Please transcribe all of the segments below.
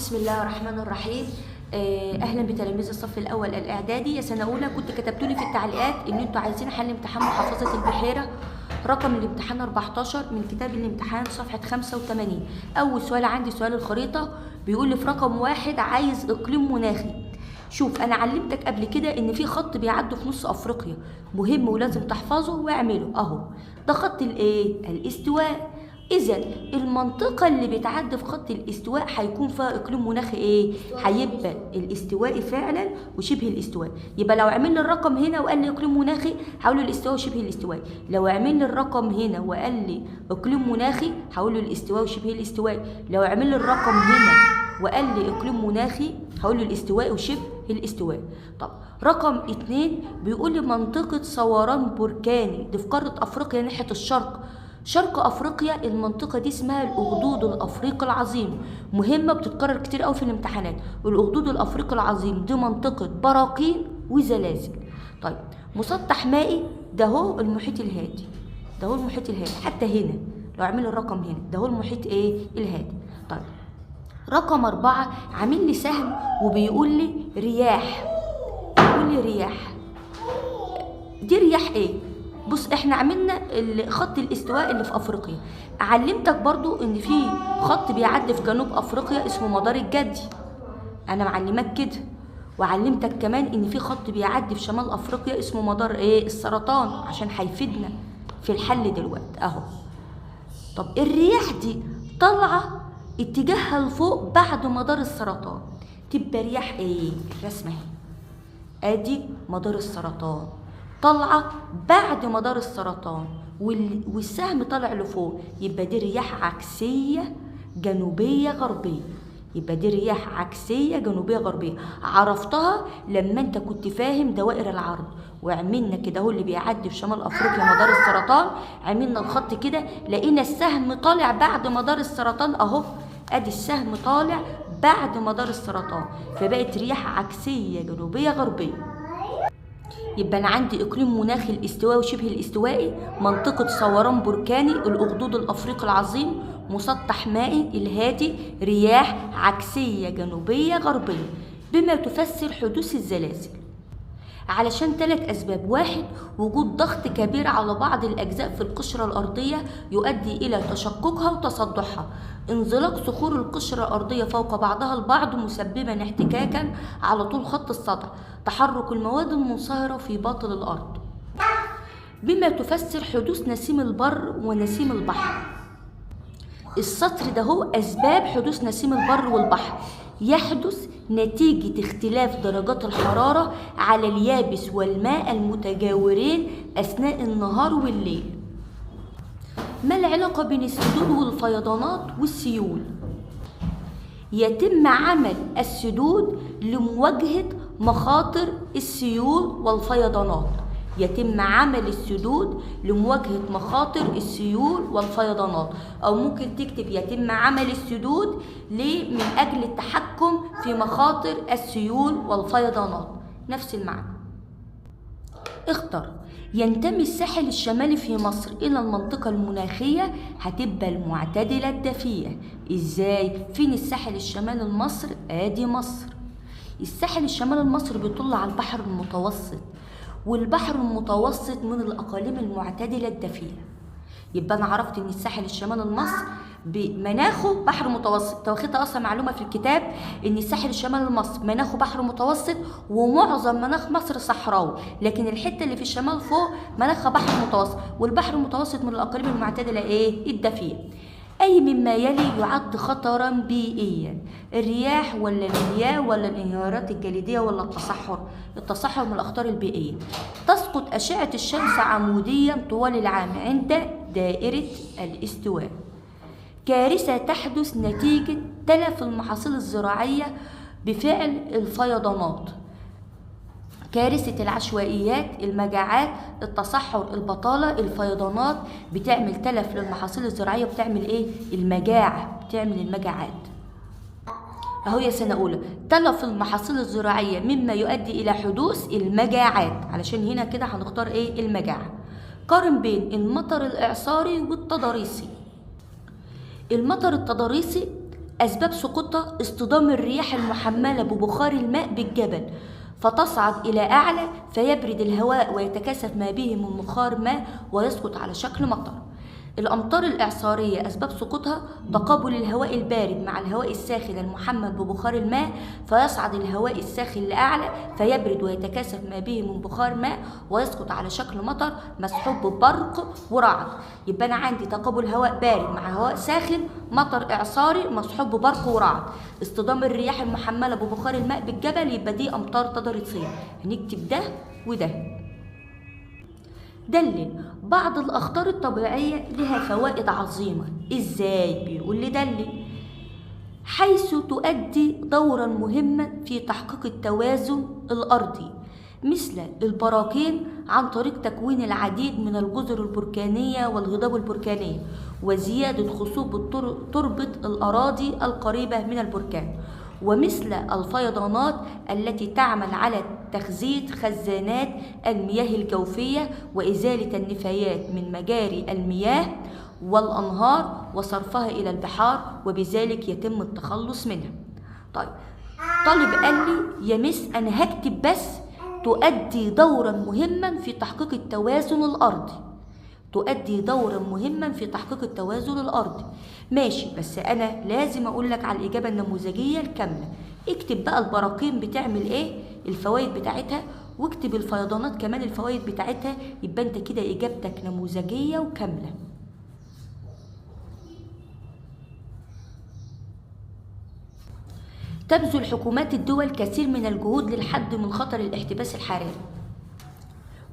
بسم الله الرحمن الرحيم. اهلا بتلاميذ الصف الاول الاعدادي يا سنة اولى. كنت كتبتوا لي في التعليقات ان انتوا عايزين حل امتحان محافظة البحيرة، رقم الامتحان 14 من كتاب الامتحان صفحة 85. اول سؤال عندي سؤال الخريطة، بيقول لي في رقم 1 عايز اقليم مناخي. شوف انا علمتك قبل كده ان في خط بيعدي في نص افريقيا مهم ولازم تحفظه واعمله اهو، ده خط الايه؟ الاستواء. اذا المنطقة اللي بتعدي في خط الاستواء هيكون فيها اقليم مناخي ايه؟ هيبقى الاستوائي فعلا وشبه الاستواء. يبقى لو عملنا الرقم هنا وقال لي اقليم مناخي هقول له الاستواء وشبه الاستواء، لو عملنا الرقم هنا وقال لي اقليم مناخي هقول له الاستواء وشبه الاستواء، لو عمل لي الرقم هنا وقال لي اقليم مناخي هقول له الاستواء وشبه الاستواء. طب رقم 2 بيقول لي منطقة صوران بركاني، دي في قارة افريقيا ناحية الشرق، شرق افريقيا. المنطقة دي اسمها الاخدود الافريقي العظيم، مهمة بتتكرر كتير قوي في الامتحانات. الاخدود الافريقي العظيم دي منطقة براكين وزلازل. طيب مسطح مائي، ده هو المحيط الهادي، ده هو المحيط الهادي حتى هنا لو عمل الرقم هنا ده هو المحيط ايه؟ الهادي. طيب رقم 4 عامل لي سهم وبيقول لي رياح، بيقول لي رياح، دي رياح ايه؟ بص احنا عملنا خط الاستواء اللي في افريقيا، علمتك برضو ان في خط بيعدي في جنوب افريقيا اسمه مدار الجدي، انا معلمك كده، وعلمتك كمان ان في خط بيعدي في شمال افريقيا اسمه مدار ايه؟ السرطان، عشان هيفيدنا في الحل دلوقتي اهو. طب الرياح دي طالعه اتجاهها لفوق بعد مدار السرطان، تبقى رياح ايه؟ الرسمة اهي، ادي مدار السرطان طالعه بعد مدار السرطان والسهم طالع لفوق، يبقى دي رياح عكسية جنوبيه غربية، يبقى دي رياح عكسية جنوبيه غربية. عرفتها لما انت كنت فاهم دوائر العرض، وعملنا كده هو اللي بيعدي في شمال افريقيا مدار السرطان، عملنا الخط كده لقينا السهم طالع بعد مدار السرطان اهو، ادي السهم طالع بعد مدار السرطان، فبقت رياح عكسية جنوبيه غربية. يبقى انا عندي اقليم مناخي الاستوائي وشبه الاستوائي، منطقة صوران بركاني، الاخدود الافريقي العظيم، مسطح مائي الهادي، رياح عكسية جنوبيه غربية، بما تفسر حدوث الزلازل. علشان 3 اسباب: 1 وجود ضغط كبير على بعض الاجزاء في القشرة الارضية يؤدي الى تشققها وتصدعها، انزلاق صخور القشرة الارضية فوق بعضها البعض مسببا احتكاكا على طول خط السطح، تحرك المواد المنصهره في باطن الارض، بما تفسر حدوث نسيم البر ونسيم البحر. السطر ده هو اسباب حدوث نسيم البر والبحر، يحدث نتيجة اختلاف درجات الحرارة على اليابس والماء المتجاورين أثناء النهار والليل. ما العلاقة بين السدود والفيضانات والسيول؟ يتم عمل السدود لمواجهة مخاطر السيول والفيضانات، يتم عمل السدود لمواجهة مخاطر السيول والفيضانات، أو ممكن تكتب يتم عمل السدود من أجل التحكم في مخاطر السيول والفيضانات، نفس المعنى. اختر. ينتمي الساحل الشمالي في مصر إلى المنطقة المناخية، هتبقى المعتدلة الدافية. إزاي؟ فين الساحل الشمالي لمصر؟ آدي مصر. الساحل الشمالي لمصر بيطل على البحر المتوسط، والبحر المتوسط من الأقاليم المعتدلة الدافية. يبقى أنا عرفت إن الساحل الشمالي لمصر بمناخه بحر متوسط، توخيتها أصلا معلومة في الكتاب إن الساحل الشمالي لمصر مناخه بحر متوسط، ومعظم مناخ مصر صحراوي، لكن الحتة اللي في الشمال فوق مناخها بحر متوسط، والبحر المتوسط من الأقاليم المعتدلة إيه؟ الدافية. أي مما يلي يعد خطرا بيئيا؟ الرياح ولا المياه ولا الانهيارات الجليدية ولا التصحر؟ التصحر من الأخطار البيئية. تسقط أشعة الشمس عموديا طوال العام عند دائرة الاستواء. كارثة تحدث نتيجة تلف المحاصيل الزراعية بفعل الفيضانات. كارثة العشوائيات، المجاعات، التصحر، البطالة، الفيضانات بتعمل تلف للمحاصيل الزراعية، بتعمل ايه؟ المجاعة، بتعمل المجاعات. اهو يا سنة أولى، تلف المحاصيل الزراعية مما يؤدي إلى حدوث المجاعات، علشان هنا كده هنختار ايه؟ المجاعة. قارن بين المطر الإعصاري والتضاريسي. المطر التضاريسي أسباب سقوطها اصطدام الرياح المحملة ببخار الماء بالجبل، فتصعد إلى أعلى فيبرد الهواء ويتكاثف ما به من بخار ماء ويسقط على شكل مطر. الأمطار الإعصارية أسباب سقوطها تقابل الهواء البارد مع الهواء الساخن المحمل ببخار الماء، فيصعد الهواء الساخن لأعلى فيبرد ويتكاثف ما به من بخار ماء ويسقط على شكل مطر مسحوب ببرق ورعد. يبقى أنا عندي تقابل هواء بارد مع هواء ساخن، مطر إعصاري مسحوب ببرق ورعد. اصطدام الرياح المحملة ببخار الماء بالجبل، يبقى دي أمطار تضاريسية. هنكتب ده وده. دلل بعض الأخطار الطبيعية لها فوائد عظيمة. إزاي؟ بيقول لي دلل حيث تؤدي دورا مهما في تحقيق التوازن الأرضي، مثل البراكين عن طريق تكوين العديد من الجزر البركانية والهضاب البركانية، وزيادة خصوبة تربة الأراضي القريبة من البركان، ومثل الفيضانات التي تعمل على تخزين خزانات المياه الجوفية وإزالة النفايات من مجاري المياه والأنهار وصرفها إلى البحار، وبذلك يتم التخلص منها. طيب طالب قال لي يا مس أنا هكتب بس تؤدي دورا مهما في تحقيق التوازن الأرضي، تؤدي دورا مهما في تحقيق التوازن الأرضي. ماشي، بس أنا لازم أقول لك على الإجابة النموذجية الكاملة. اكتب بقى البراكين بتعمل إيه، الفوائد بتاعتها، واكتب الفيضانات كمان الفوائد بتاعتها، يبقى أنت كده إجابتك نموذجية وكاملة. تبذل حكومات الدول كثير من الجهود للحد من خطر الاحتباس الحراري.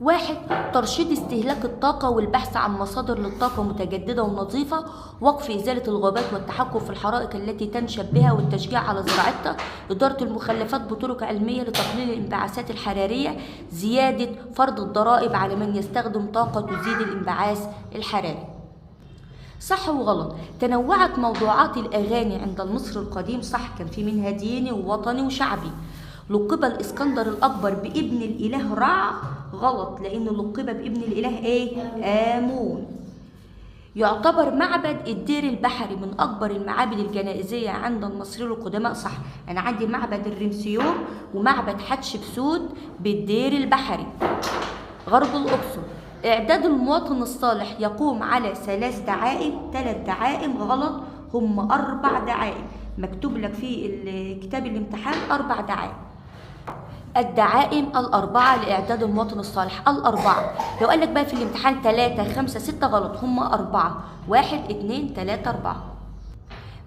1. ترشيد استهلاك الطاقة والبحث عن مصادر للطاقة متجددة ونظيفة، وقف إزالة الغابات والتحكم في الحرائق التي تنشب بها والتشجيع على زراعتها، إدارة المخلفات بطرق علمية لتقليل الانبعاثات الحرارية، زيادة فرض الضرائب على من يستخدم طاقة تزيد الانبعاث الحراري. صح وغلط. تنوعت موضوعات الأغاني عند المصري القديم، صح، كان في منها ديني ووطني وشعبي. لقب الإسكندر الأكبر بابن الإله رع، غلط، لأنه لقب بابن الإله إيه؟ آمون. يعتبر معبد الدير البحري من أكبر المعابد الجنائزية عند المصريين القدماء، صح، أنا عندي معبد الرمسيوم ومعبد حتشبسوت بالدير البحري غرب الأقصر. إعداد المواطن الصالح يقوم على 3 دعائم، 3 دعائم غلط، هم 4 دعائم، مكتوب لك في كتاب الامتحان 4 دعائم. الدعائم ال4 لإعداد المواطن الصالح، ال4. لو قال لك بقى في الامتحان 3 5 6 غلط، هم 4، 1 2 3 4.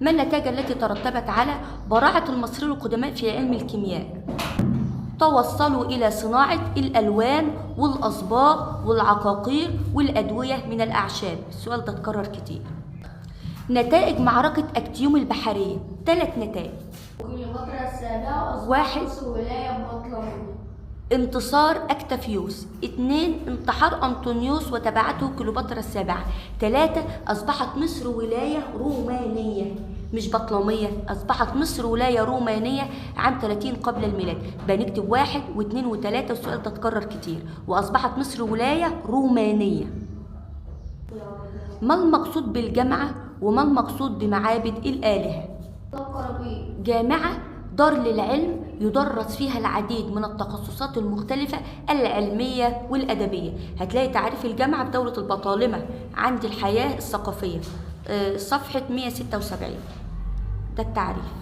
ما النتائج التي ترتبت على براعة المصريين القدماء في علم الكيمياء؟ توصلوا إلى صناعة الألوان والأصباغ والعقاقير والأدوية من الأعشاب. السؤال ده اتكرر كتير. نتائج معركة أكتيوم البحرية، 3 نتائج. 1. انتصار أكتافيوس، 2. انتحار أنطونيوس وتبعته كليوباترا السابعة، 3. أصبحت مصر ولاية رومانية مش بطلمية، أصبحت مصر ولاية رومانية عام 30 قبل الميلاد. بنكتب 1 و2 و3، والسؤال ده اتكرر كتير. وأصبحت مصر ولاية رومانية. ما المقصود بالجامعة وما المقصود بمعابد الآلهة؟ جامعة دار للعلم يدرس فيها العديد من التخصصات المختلفة العلمية والأدبية. هتلاقي تعريف الجامعة بدولة البطالمة عند الحياة الثقافية، صفحة 176، ده التعريف.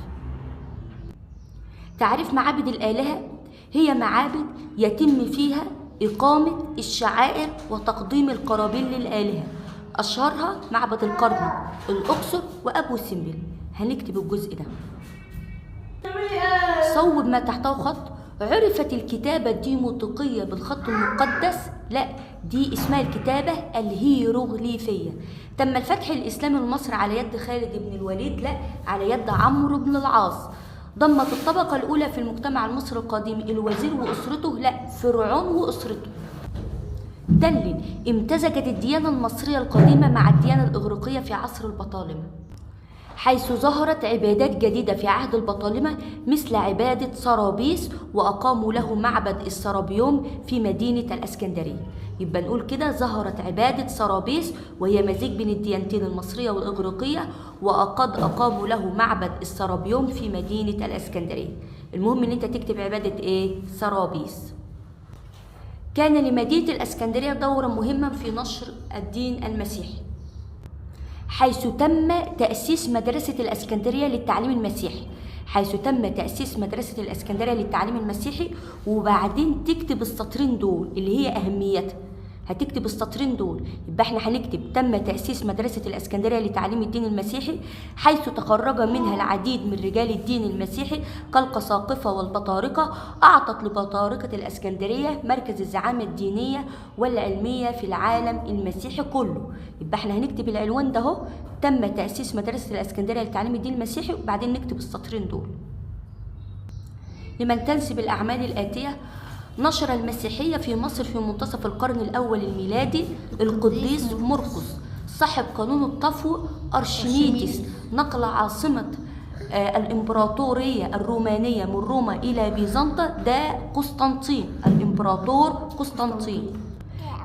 تعريف معابد الآلهة هي معابد يتم فيها إقامة الشعائر وتقديم القرابين للآلهة، أشهرها معبد الكرنك، الأقصر، وأبو سمبل. هنكتب الجزء ده. صوب ما تحته خط. عرفت الكتابة الديموطيقية بالخط المقدس؟ لا، دي اسمها الكتابة الهيروغليفية. تم الفتح الإسلامي لمصر على يد خالد بن الوليد؟ لا، على يد عمرو بن العاص. ضمت الطبقة الأولى في المجتمع المصري القديم الوزير وأسرته؟ لا، فرعون وأسرته. دلل امتزجت الديانة المصرية القديمة مع الديانة الإغريقية في عصر البطالمة. حيث ظهرت عبادات جديدة في عهد البطالمة مثل عبادة سرابيس، وأقاموا له معبد السرابيوم في مدينة الأسكندرية. يبقى نقول كده ظهرت عبادة سرابيس وهي مزيج بين الديانتين المصرية والإغريقية، وقد أقاموا له معبد السرابيوم في مدينة الأسكندرية. المهم إن أنت تكتب عبادة إيه؟ سرابيس. كان لمدينة الأسكندرية دورا مهما في نشر الدين المسيحي، حيث تم تأسيس مدرسة الأسكندرية للتعليم المسيحي، حيث تم تأسيس مدرسة الأسكندرية للتعليم المسيحي. وبعدين تكتب السطرين دول اللي هي أهميتها، هتكتب السطرين دول. يبقى احنا هنكتب تم تأسيس مدرسة الأسكندرية لتعليم الدين المسيحي، حيث تخرج منها العديد من رجال الدين المسيحي كالقساقفة والبطارقة، أعطت لبطارقة الأسكندرية مركز الزعامة الدينية والعلمية في العالم المسيحي كله. يبقى احنا هنكتب العنوان ده اهو، تم تأسيس مدرسة الأسكندرية لتعليم الدين المسيحي، وبعدين نكتب السطرين دول. لمن تنسب الأعمال الآتية: نشر المسيحية في مصر في منتصف القرن الأول الميلادي القديس مرقس، صاحب قانون الطفو أرشميدس، نقل عاصمة الإمبراطورية الرومانية من روما إلى بيزنطة، ده قسطنطين، الإمبراطور قسطنطين.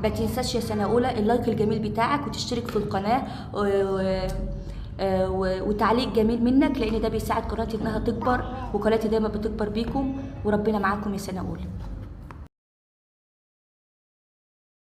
ما تنساش يا سنة أولى اللايك الجميل بتاعك، وتشترك في القناة، وتعليق جميل منك، لأن ده بيساعد قناتي إنها تكبر، وقناتي دايما بتكبر بيكم، وربنا معاكم يا سنة أولى.